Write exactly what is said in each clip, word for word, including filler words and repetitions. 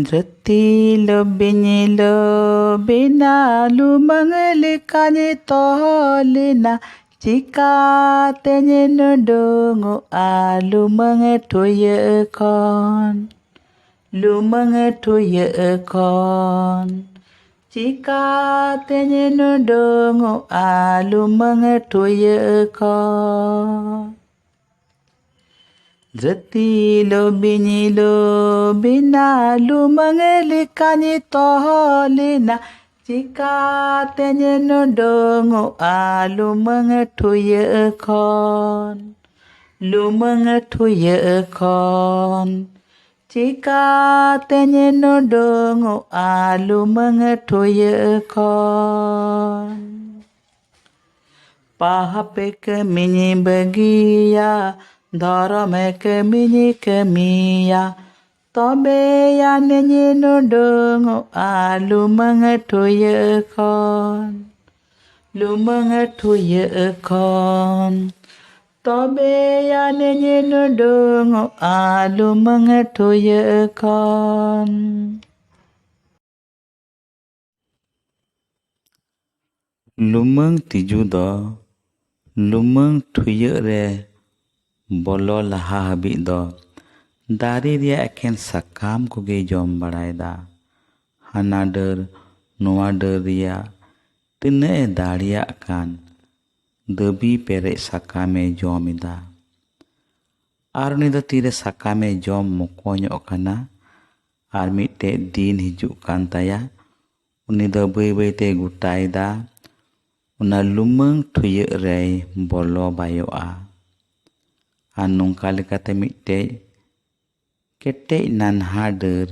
ᱡᱟᱹᱛᱤ ᱞᱚ ᱵᱤᱧ ᱞᱚ ᱵᱤᱱᱟ ᱞᱩᱢᱟᱹᱝ ᱞᱮᱠᱟᱧ ᱛᱚᱞᱮᱱᱟ, ᱪᱤᱠᱟᱛᱮᱧ ᱩᱰᱩᱝᱚᱜᱼᱟ ᱞᱩᱢᱟᱹᱝ ᱴᱷᱩᱭᱟᱹᱜ ᱠᱷᱚᱱ? ᱞᱩᱢᱟᱹᱝ ᱴᱷᱩᱭᱟᱹᱜ ᱠᱷᱚᱱ ᱪᱤᱠᱟᱛᱮᱧ ᱩᱰᱩᱝᱚᱜᱼᱟ ᱞᱩᱢᱟᱹᱝ ᱴᱷᱩᱭᱟᱹᱜ ᱠᱷᱚᱱ? ᱡᱟᱹᱛᱤ ᱞᱚ ᱵᱤᱧ ᱞᱚ ᱵᱤᱱᱟ ᱞᱩᱢᱟᱹᱝ ᱞᱮᱠᱟᱧ ᱛᱚᱞᱮᱱᱟ, ᱪᱤᱠᱟᱛᱮᱧ ᱩᱰᱩᱝᱚᱜᱼᱟ ᱞᱩᱢᱟᱹᱝ ᱴᱷᱩᱭᱟᱹᱜ ᱠᱷᱚᱱ? ᱞᱩᱢᱟᱹᱝ ᱴᱷᱩᱭᱟᱹᱜ ᱠᱷᱚᱱ ᱪᱤᱠᱟᱛᱮᱧ ᱩᱰᱩᱝᱚᱜᱼᱟ ᱞᱩᱢᱟᱹᱝ ᱴᱷᱩᱭᱟᱹᱜ ᱠᱷᱚᱱ? ᱯᱟᱯᱮ ᱠᱟᱹᱢᱤᱧ ᱵᱟᱹᱜᱤᱭᱟ, ᱫᱷᱚᱨᱚᱢᱮ ᱠᱟᱹᱢᱤᱧ ᱠᱟᱹᱢᱤᱭᱟ, ᱛᱚᱵᱮ ᱟᱹᱱᱤᱡ ᱩᱰᱩᱝᱚᱜᱼᱟ ᱞᱩᱢᱟᱹᱝ ᱴᱷᱩᱭᱟᱹᱜ ᱠᱷᱚᱱ᱾ ᱞᱩᱢᱟᱹᱝ ᱴᱷᱩᱭᱟᱹᱜ ᱠᱷᱚᱱ ᱛᱚᱵᱮ ᱟᱹᱱᱤᱡ ᱩᱰᱩᱝᱚᱜᱼᱟ ᱞᱩᱢᱟᱹᱝ ᱴᱷᱩᱭᱟᱹᱜ ᱠᱷᱚᱱ᱾ ᱞᱩᱢᱟᱹᱝ ᱛᱤᱡᱩ ᱫᱚ ᱞᱩᱢᱟᱹᱝ ᱴᱷᱩᱭᱟᱹᱜ ᱨᱮ ᱵᱚᱞᱚ ᱞᱟᱦᱟ ᱦᱟᱹᱵᱤᱡ ᱫᱚ ᱫᱟᱨᱮ ᱨᱮᱭᱟᱜ ᱮᱠᱮᱱ ᱥᱟᱠᱟᱢ ᱠᱚᱜᱮᱭ ᱡᱚᱢ ᱵᱟᱲᱟᱭᱮᱫᱟ᱾ ᱦᱟᱱᱟ ᱰᱟᱹᱨ ᱱᱚᱣᱟ ᱰᱟᱹᱨ ᱨᱮᱭᱟᱜ ᱛᱤᱱᱟᱹᱜ ᱮ ᱫᱟᱲᱮᱭᱟᱜ ᱠᱟᱱ ᱫᱟᱹᱵᱤ ᱯᱮᱨᱮᱡ ᱥᱟᱠᱟᱢᱮ ᱡᱚᱢ ᱮᱫᱟ᱾ ᱟᱨ ᱩᱱᱤ ᱫᱚ ᱛᱤᱨᱮ ᱥᱟᱠᱟᱢᱮ ᱡᱚᱢ ᱢᱚᱠᱚᱧᱚᱜ ᱠᱟᱱᱟ ᱟᱨ ᱢᱤᱫᱴᱮᱡ ᱫᱤᱱ ᱦᱤᱡᱩᱜ ᱠᱟᱱ ᱛᱟᱭᱟ, ᱩᱱᱤ ᱫᱚ ᱵᱟᱹᱭ ᱵᱟᱹᱭ ᱛᱮᱭ ᱜᱚᱴᱟᱭᱮᱫᱟ, ᱚᱱᱟ ᱞᱩᱢᱟᱹᱝ ᱴᱷᱩᱭᱟᱹᱜ ᱨᱮᱭ ᱵᱚᱞᱚ ᱵᱟᱭᱚᱜᱼᱟ᱾ ᱟᱨ ᱱᱚᱝᱠᱟ ᱞᱮᱠᱟᱛᱮ ᱢᱤᱫᱴᱮᱡ ᱠᱮᱴᱮᱡ ᱱᱟᱱᱦᱟ ᱰᱟᱹᱨ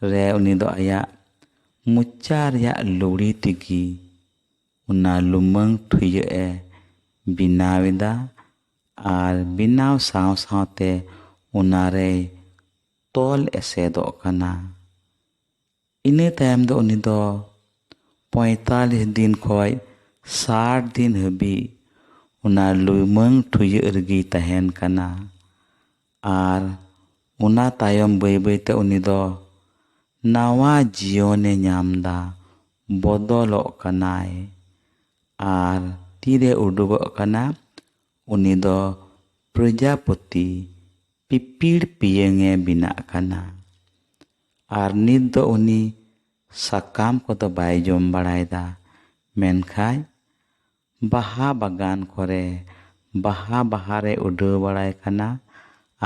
ᱨᱮ ᱩᱱᱤ ᱫᱚ ᱟᱭᱟᱜ ᱢᱚᱪᱟ ᱨᱮᱭᱟᱜ ᱞᱩᱲᱤ ᱛᱮᱜᱮ ᱚᱱᱟ ᱞᱩᱢᱟᱹᱝ ᱴᱷᱩᱭᱟᱹᱜ ᱮ ᱵᱮᱱᱟᱣ ᱮᱫᱟ ᱟᱨ ᱵᱮᱱᱟᱣ ᱥᱟᱶ ᱥᱟᱶᱛᱮ ᱚᱱᱟ ᱨᱮᱭ ᱛᱚᱞ ᱮᱥᱮᱫᱚᱜ ᱠᱟᱱᱟ᱾ ᱤᱱᱟᱹ ᱛᱟᱭᱚᱢ ᱫᱚ ᱩᱱᱤ ᱫᱚ ᱯᱚᱸᱭᱛᱟᱞᱤᱥ ᱫᱤᱱ ᱠᱷᱚᱱ ᱥᱟᱴ ᱫᱤᱱ ᱦᱟᱹᱵᱤᱡ ᱚᱱᱟ ᱞᱩᱢᱟᱹᱝ ᱴᱷᱩᱭᱟᱹᱜ ᱨᱮᱜᱮᱭ ᱛᱟᱦᱮᱱ ᱠᱟᱱᱟ᱾ ᱟᱨ ᱚᱱᱟ ᱛᱟᱭᱚᱢ ᱵᱟᱹᱭ ᱵᱟᱹᱭᱛᱮ ᱩᱱᱤ ᱫᱚ ᱱᱟᱣᱟ ᱡᱤᱭᱚᱱᱮ ᱧᱟᱢ ᱮᱫᱟ, ᱵᱚᱫᱚᱞᱚᱜ ᱠᱟᱱᱟᱭ᱾ ᱟᱨ ᱛᱤᱨᱮ ᱩᱰᱩᱠᱚᱜ ᱠᱟᱱᱟ, ᱩᱱᱤ ᱫᱚ ᱯᱨᱚᱡᱟᱯᱚᱛᱤ ᱯᱤᱯᱤᱲ ᱯᱤᱭᱟᱹᱝᱮ ᱵᱮᱱᱟᱜ ᱠᱟᱱᱟ᱾ ᱟᱨ ᱱᱤᱛ ᱫᱚ ᱩᱱᱤ ᱥᱟᱠᱟᱢ ᱠᱚᱫᱚ ᱵᱟᱭ ᱡᱚᱢ ᱵᱟᱲᱟᱭᱮᱫᱟ, ᱢᱮᱱᱠᱷᱟᱱ ᱵᱟᱦᱟ ᱵᱟᱜᱟᱱ ᱠᱚᱨᱮ ᱵᱟᱦᱟ ᱵᱟᱦᱟᱨᱮ ᱩᱰᱟᱹᱣ ᱵᱟᱲᱟᱭ ᱠᱟᱱᱟ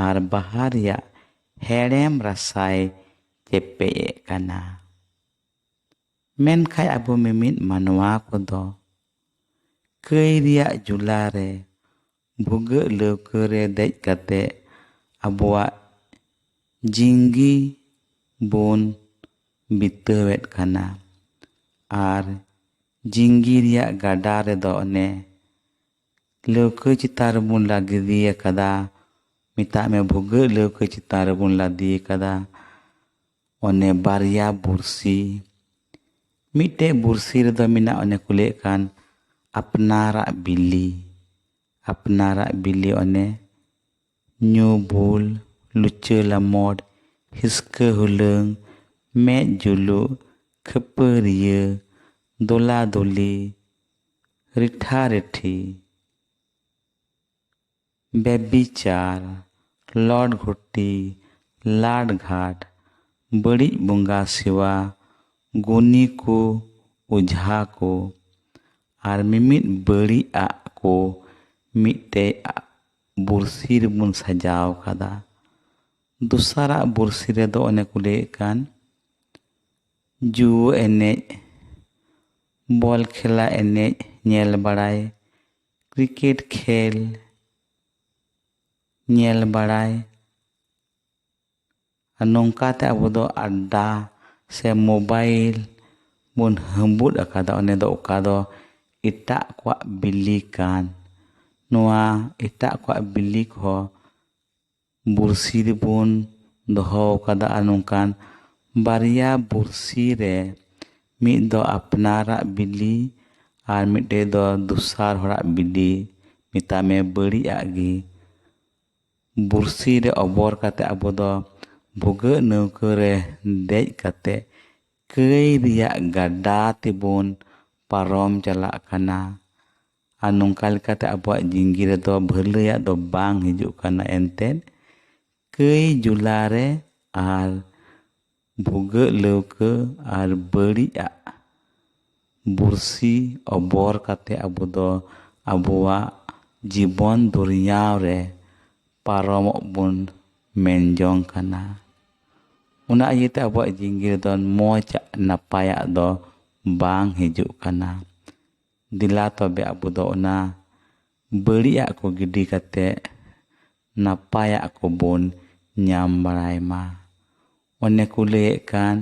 ᱟᱨ ᱵᱟᱦᱟ ᱨᱮᱭᱟᱜ ᱦᱮᱲᱮᱢ ᱨᱟᱥᱟᱭ ᱪᱮᱯᱮᱡ ᱮᱫ ᱠᱟᱱᱟ᱾ ᱢᱮᱱᱠᱷᱟᱱ ᱟᱵᱚ ᱢᱤᱢᱤᱫ ᱢᱟᱱᱣᱟ ᱠᱚᱫᱚ ᱠᱟᱹᱭ ᱨᱮᱭᱟᱜ ᱡᱩᱞᱟ ᱨᱮ ᱵᱷᱩᱜᱟᱹᱜ ᱞᱟᱹᱣᱠᱟᱹ ᱨᱮ ᱫᱮᱡ ᱠᱟᱛᱮ ᱟᱵᱚᱣᱟᱜ ᱡᱤᱝᱜᱤ ᱵᱚᱱ ᱵᱤᱛᱟᱹᱣᱮᱫ ᱠᱟᱱᱟ᱾ ᱟᱨ ᱡᱤᱝᱜᱤ ᱨᱮᱭᱟᱜ ᱜᱟᱰᱟ ᱨᱮᱫᱚ ᱚᱱᱮ ᱞᱟᱹᱣᱠᱟᱹ ᱪᱮᱛᱟᱱ ᱨᱮᱵᱚᱱ ᱞᱟᱫᱮ ᱟᱠᱟᱫᱟ, ᱢᱮᱛᱟᱜ ᱢᱮ ᱵᱷᱩᱜᱟᱹᱜ ᱞᱟᱹᱣᱠᱟᱹ ᱪᱮᱛᱟᱱ ᱨᱮᱵᱚᱱ ᱞᱟᱫᱮ ᱟᱠᱟᱫᱟ ᱚᱱᱮ ᱵᱟᱨᱭᱟ ᱵᱩᱨᱥᱤ᱾ ᱢᱤᱫᱴᱮᱡ ᱵᱩᱨᱥᱤ ᱨᱮᱫᱚ ᱢᱮᱱᱟᱜ ᱚᱱᱮ ᱠᱚ ᱞᱟᱹᱭᱮᱫ ᱠᱟᱱ ᱟᱯᱱᱟᱨᱟᱜ ᱵᱤᱞᱤ, ᱟᱯᱱᱟᱨᱟᱜ ᱵᱤᱞᱤ ᱚᱱᱮ ᱧᱩ ᱵᱩᱞ, ᱞᱩᱪᱟᱹ ᱞᱟᱢᱚᱰ, ᱦᱤᱥᱠᱟᱹ ᱦᱩᱞᱟᱹᱝ, ᱢᱮᱫ ᱡᱩᱞᱩᱜ, ᱠᱷᱟᱹᱯᱟᱹᱨᱤᱭᱟᱹ, ᱫᱚᱞᱟ ᱫᱚᱞᱤ, ᱨᱤᱴᱷᱟ ᱨᱤᱴᱷᱤ, ᱵᱮᱵᱤᱪᱟᱨ, ᱞᱚᱰ ᱜᱷᱩᱴᱤ, ᱞᱟᱰ ᱜᱷᱟᱴ, ᱵᱟᱹᱲᱤᱡ ᱵᱚᱸᱜᱟ ᱥᱮᱣᱟ, ᱜᱩᱱᱤ ᱠᱚ, ᱚᱡᱷᱟ ᱠᱚ, ᱟᱨ ᱢᱤᱢᱤᱫ ᱵᱟᱹᱲᱤᱡ ᱟᱜ ᱠᱚ ᱢᱤᱫᱴᱮᱡ ᱵᱩᱨᱥᱤ ᱨᱮᱵᱚᱱ ᱥᱟᱡᱟᱣ ᱠᱟᱫᱟ᱾ ᱫᱚᱥᱟᱨᱟᱜ ᱵᱩᱨᱥᱤ ᱨᱮᱫᱚ ᱚᱱᱮ ᱠᱚ ᱞᱟᱹᱭᱮᱫ ᱠᱟᱱ ᱡᱩᱣᱟᱹ ᱮᱱᱮᱡ, ᱵᱚᱞ ᱠᱷᱮᱞᱟ ᱮᱱᱮᱡ ᱧᱮᱞ ᱵᱟᱲᱟᱭ, ᱠᱨᱤᱠᱮᱴ ᱠᱷᱮᱞ ᱧᱮᱞ ᱵᱟᱲᱟᱭ, ᱟᱨ ᱱᱚᱝᱠᱟᱛᱮ ᱟᱵᱚ ᱫᱚ ᱟᱰᱰᱟ ᱥᱮ ᱢᱳᱵᱟᱭᱤᱞ ᱵᱚᱱ ᱦᱟᱺᱵᱩᱫ ᱟᱠᱟᱫᱟ᱾ ᱚᱱᱮ ᱫᱚ ᱚᱠᱟ ᱫᱚ ᱮᱴᱟᱜ ᱠᱚᱣᱟᱜ ᱵᱤᱞᱤ ᱠᱟᱱ᱾ ᱱᱚᱣᱟ ᱮᱴᱟᱜ ᱠᱚᱣᱟᱜ ᱵᱤᱞᱤ ᱠᱚᱦᱚᱸ ᱵᱩᱨᱥᱤ ᱨᱮᱵᱚᱱ ᱫᱚᱦᱚ ᱟᱠᱟᱫᱟ᱾ ᱟᱨ ᱱᱚᱝᱠᱟᱱ ᱵᱟᱨᱭᱟ ᱵᱩᱨᱥᱤ ᱨᱮ ᱢᱤᱫ ᱫᱚ ᱟᱯᱱᱟᱨᱟᱜ ᱵᱤᱞᱤ ᱟᱨ ᱢᱤᱫᱴᱮᱡ ᱫᱚ ᱫᱚᱥᱟᱨ ᱦᱚᱲᱟᱜ ᱵᱤᱞᱤ, ᱢᱮᱛᱟᱜ ᱢᱮ ᱵᱟᱹᱲᱤᱡ ᱟᱜ ᱜᱮ᱾ ᱵᱩᱨᱥᱤ ᱨᱮ ᱚᱵᱚᱨ ᱠᱟᱛᱮ ᱟᱵᱚ ᱫᱚ ᱵᱷᱩᱜᱟᱹᱜ ᱱᱟᱹᱣᱠᱟᱹ ᱨᱮ ᱫᱮᱡ ᱠᱟᱛᱮ ᱠᱟᱹᱭ ᱨᱮᱭᱟᱜ ᱜᱟᱰᱟ ᱛᱮᱵᱚᱱ ᱯᱟᱨᱚᱢ ᱪᱟᱞᱟᱜ ᱠᱟᱱᱟ᱾ ᱟᱨ ᱱᱚᱝᱠᱟ ᱞᱮᱠᱟᱛᱮ ᱟᱵᱚᱣᱟᱜ ᱡᱤᱸᱜᱤ ᱨᱮᱫᱚ ᱵᱷᱟᱹᱞᱟᱹᱭᱟᱜ ᱫᱚ ᱵᱟᱝ ᱦᱤᱡᱩᱜ ᱠᱟᱱᱟ᱾ ᱮᱱᱛᱮᱫ ᱠᱟᱹᱭ ᱡᱩᱞᱟ ᱨᱮ ᱟᱨ ᱵᱷᱩᱜᱟᱹᱜ ᱞᱟᱹᱣᱠᱟᱹ ᱟᱨ ᱵᱟᱹᱲᱤᱡᱟᱜ ᱵᱩᱨᱥᱤ ᱚᱵᱚᱨ ᱠᱟᱛᱮ ᱟᱵᱚ ᱫᱚ ᱟᱵᱚᱣᱟᱜ ᱡᱤᱵᱚᱱ ᱫᱚᱨᱭᱟᱣ ᱨᱮ ᱯᱟᱨᱚᱢᱚᱜ ᱵᱚᱱ ᱢᱮᱱ ᱡᱚᱝ ᱠᱟᱱᱟ᱾ ᱚᱱᱟ ᱤᱭᱟᱹᱛᱮ ᱟᱵᱚᱣᱟᱜ ᱡᱤᱸᱜᱤ ᱨᱮᱫᱚ ᱢᱚᱡᱽ ᱟᱜ ᱱᱟᱯᱟᱭᱟᱜ ᱫᱚ ᱵᱟᱝ ᱦᱤᱡᱩᱜ ᱠᱟᱱᱟ᱾ ᱫᱮᱞᱟ ᱛᱚᱵᱮ ᱟᱵᱚ ᱫᱚ ᱚᱱᱟ ᱵᱟᱹᱲᱤᱡᱟᱜ ᱠᱚ ᱜᱤᱰᱤ ᱠᱟᱛᱮ ᱱᱟᱯᱟᱭᱟᱜ ᱠᱚᱵᱚᱱ ᱧᱟᱢ ᱵᱟᱲᱟᱭ ᱢᱟ᱾ ᱚᱱᱮ ᱠᱚ ᱞᱟᱹᱭᱮᱫ ᱠᱟᱱ,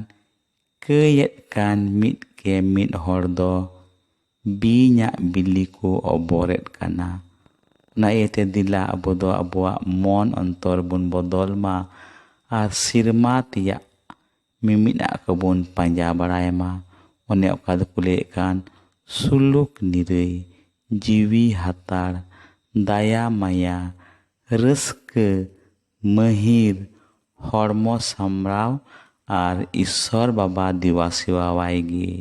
ᱠᱟᱹᱭᱮᱫ ᱠᱟᱱ ᱢᱤᱫ ᱠᱮ ᱢᱤᱫ ᱦᱚᱲ ᱫᱚ ᱵᱤᱧᱟᱜ ᱵᱤᱞᱤ ᱠᱚ ᱚᱵᱚᱨᱮᱫ ᱠᱟᱱᱟ᱾ ᱚᱱᱟ ᱤᱭᱟᱹᱛᱮ ᱫᱮᱞᱟ ᱟᱵᱚ ᱫᱚ ᱟᱵᱚᱣᱟᱜ ᱢᱚᱱ ᱚᱱᱛᱚᱨ ᱵᱚᱱ ᱵᱚᱫᱚᱞ ᱢᱟ ᱟᱨ ᱥᱮᱨᱢᱟ ᱛᱮᱭᱟᱜ ᱢᱤᱢᱤᱫ ᱟᱜ ᱠᱚᱵᱚᱱ ᱯᱟᱸᱡᱟ ᱵᱟᱲᱟᱭ ᱢᱟ᱾ ᱚᱱᱮ ᱚᱠᱟ ᱫᱚᱠᱚ ᱞᱟᱹᱭᱮᱫ ᱠᱟᱱ ᱥᱩᱞᱩᱠ ᱱᱤᱨᱟᱹᱭ, ᱡᱤᱣᱤ ᱦᱟᱛᱟᱲ, ᱫᱟᱭᱟ ᱢᱟᱭᱟ, ᱨᱟᱹᱥᱠᱟᱹ, ᱢᱟᱹᱦᱤᱨ, ᱦᱚᱲᱢᱚ ᱥᱟᱢᱵᱽᱲᱟᱣ ᱟᱨ ᱤᱥᱥᱚᱨ ᱵᱟᱵᱟ ᱫᱮᱵᱟ ᱥᱮᱵᱟᱣᱟᱭ ᱜᱮ᱾